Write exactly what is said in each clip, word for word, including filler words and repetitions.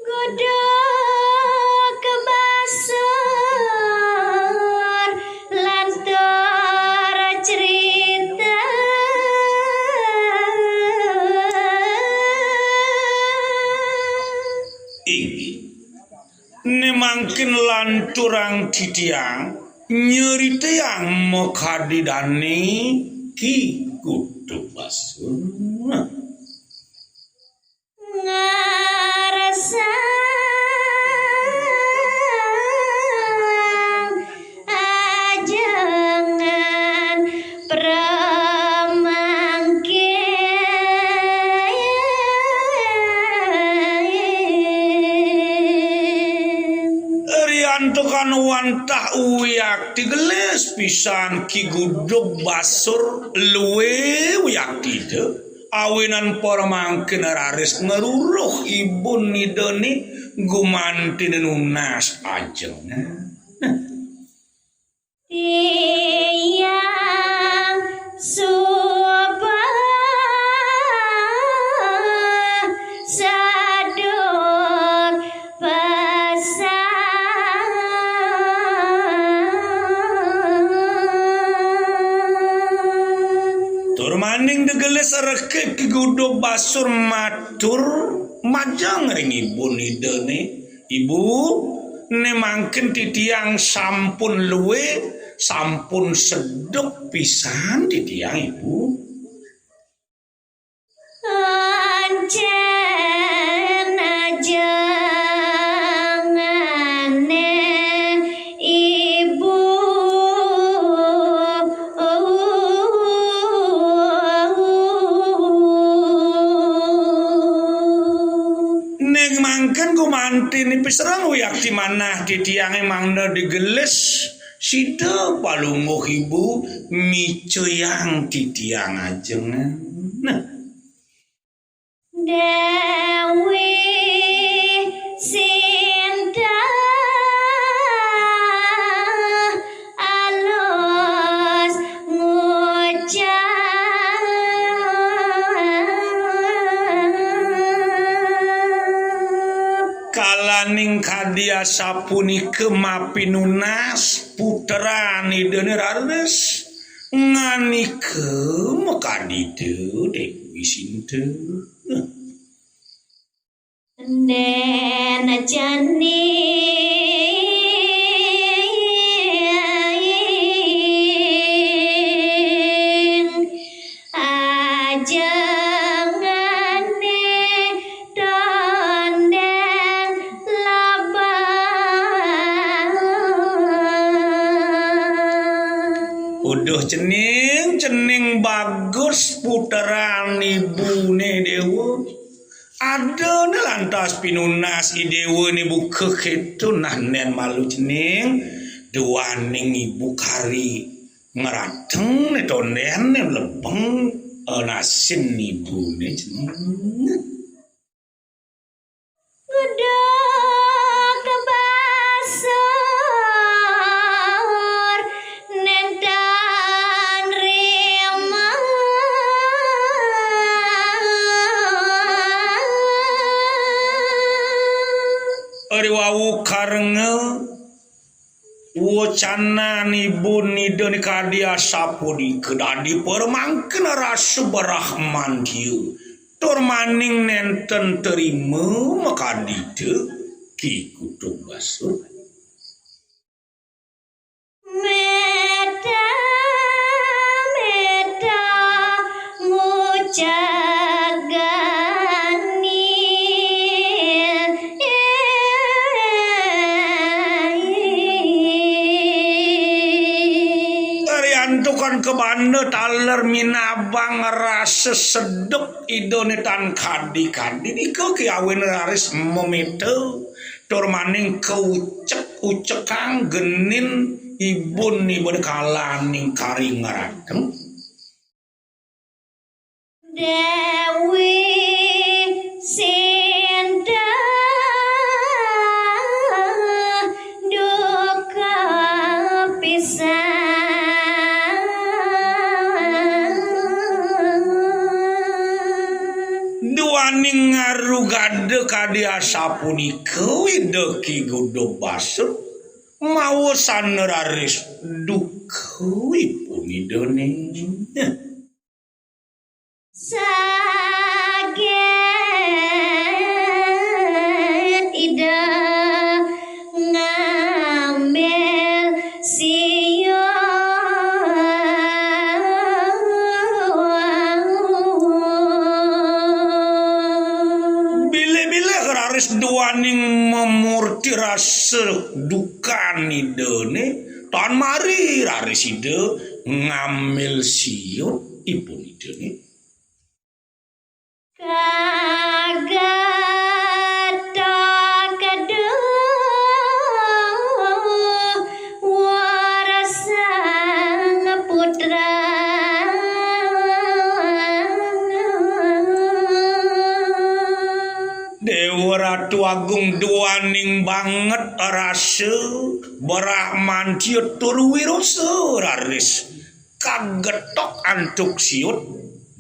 Godhog basur lantur crita. Inggih. Né mangkin lanturang titiang nyeritayang makadi dané Ki Godhog Basur. Ngarsang ajengan pramangkin. Riantukan wantah wiakti gelis pisan Ki Godhog Basur luwih wiakti ida. Awinan para mangkin raris ngruruh ibun idané gumanti nunas ajengan. Tiyang suba saduk pesan. Tur maning degelis rekip Ki Godhog Basur matur majeng ring ibun idané, "Ibu, né mangkin titiang sampun luwih, sampun seduk pisan titiang, Ibu." Ancén ajengané ibu. Ning mangken gumanti nipi sareng wiakti manah titiangé mangda digelis, sida palungguh ibu micayang titiang ajengan. Nah. Déwi Sinta alus ngucap. Kalaning kadi asapunika mapinunas putran idané raris nganika makadida Déwi Sinta. Ndén cening ajengané tondén labang. Uduh cening, cening bagus putran ibuné Déwa. Adané lantas pinunas I Déwa né buka kéto nah ndén malu cening, duaning ibu kari ngrateng né tondén né lebeng, eh, nasin ibuné cening. Uduh kebasur nénten rima. Ari wau karenga wacanan ibun Ida nika kadi asapunika dadi paramangkena rasa brahmandiya. Tur maning nénten trima makadida Ki Godhog Basur. Méta, méta ngucagani. Riantukan kabanda taler minabang rasa sedek Idané tan kadi-kadi nika ki awin raris maméta tur maning kaucek-ucekang genin ibun-ibun kalaning kari ngrateng. Déwi Sinta duka pisan. Duaning ngar Rugada kadi asapunika Ida Ki Guduh Basur maosana raris duka ipun Idane. Saget Ida ngambil siur. Bilih-bilih raris duaning mamurti rasa dukan Idane, tan mari raris Ida ngambil siur ipun Idane. Kagetok keduh warasang putra. Dewa Ratu Agung duaning banget rasa brahmantia tur wirasa raris kagetok antuk siur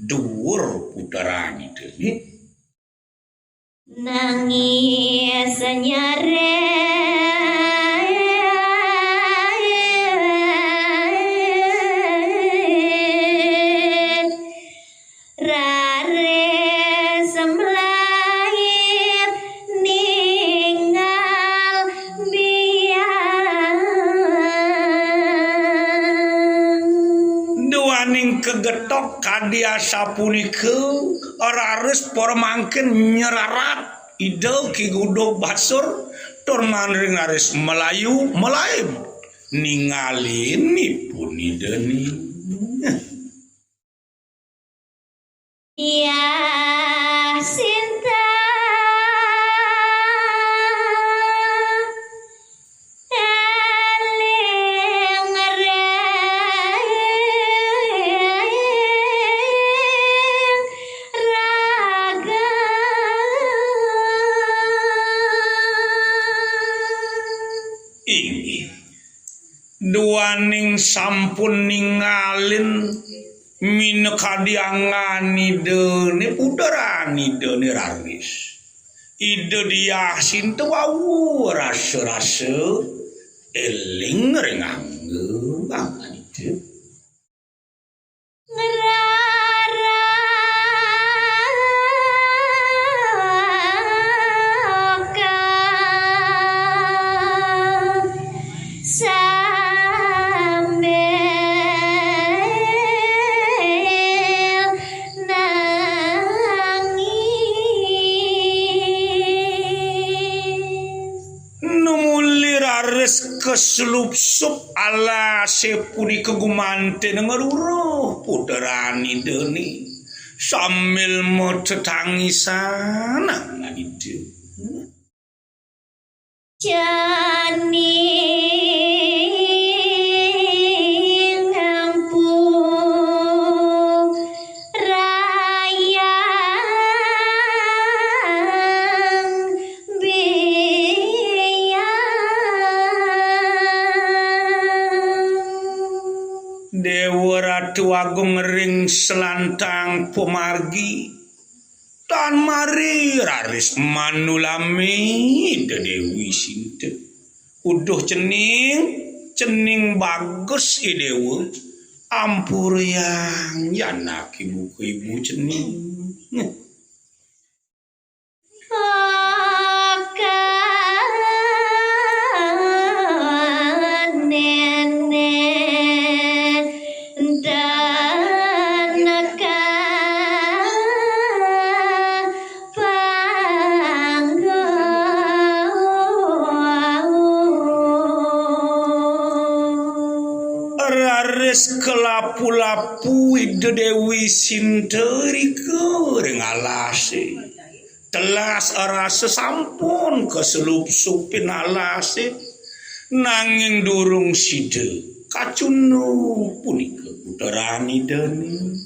duur puteran Idane. Nangis nyaret raris mlayu ningal biang. Duaning kagetok kadi asapunika, raris para mangkin nyerarat Ida Ki Guduh Basur tur maring raris mlayu malaib ningalin ipun Idane. Yah Sinta eling ring raga. Inggih. Duaning sampun ningalin minakadi angan Idane, puteran Idane raris. Ida Diah Sinta wau rasa-rasa eling ring angga angan Ida. Ngrarakan sambil nangis. Numuli raris kaslupsup alase punika gumanten ngruruh puteran Idane sambil matetangisan angan Ida. Cening ampuh rayang biang. Dewa Ratu Agung ring selantang pamargi, tan mari raris manulami Ida Dewi Sinta. Uduh cening, cening bagus, I Dewa. Ampurayang, yan anak ibu ka ibu cening. Oka nenek dan ka panggung. Raris kalapu-lapu Ida Dewi Sinta irika ring alase. Telas arasa sampun kaslupsupin alase, nanging durung sida kacunduk punika puteran Idane.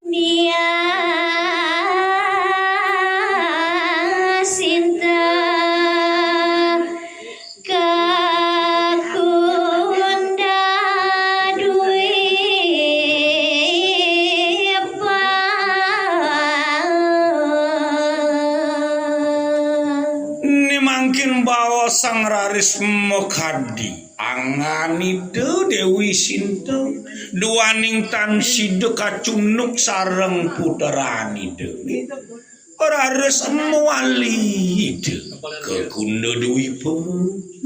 Diah Sinta kakunda dwi pang. Mungkin bawa sang raris makadi angan Ida Déwi Sinta, duaning tan sida kacunduk sareng putran Ida. Raris mawali Ida ka Kunda Dwipa.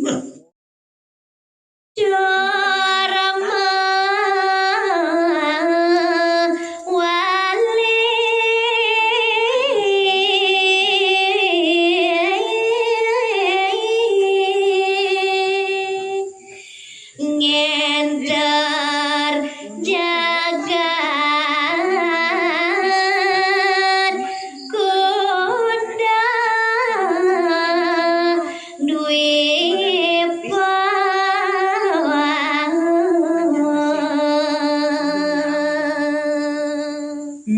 Nah. Ngénter jagat Kunda Dwipa.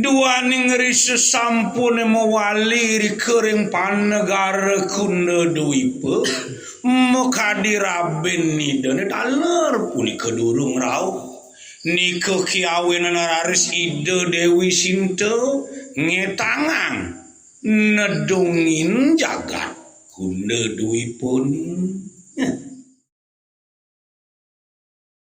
Duaning ri sasampuné mawali rika ring panegara Kunda Dwipa, makadi rabin Idané taler punika durung rauh. Nika kiawinan raris Ida Déwi Sinta ngétangang nedungin jagat Kunda Dwipané.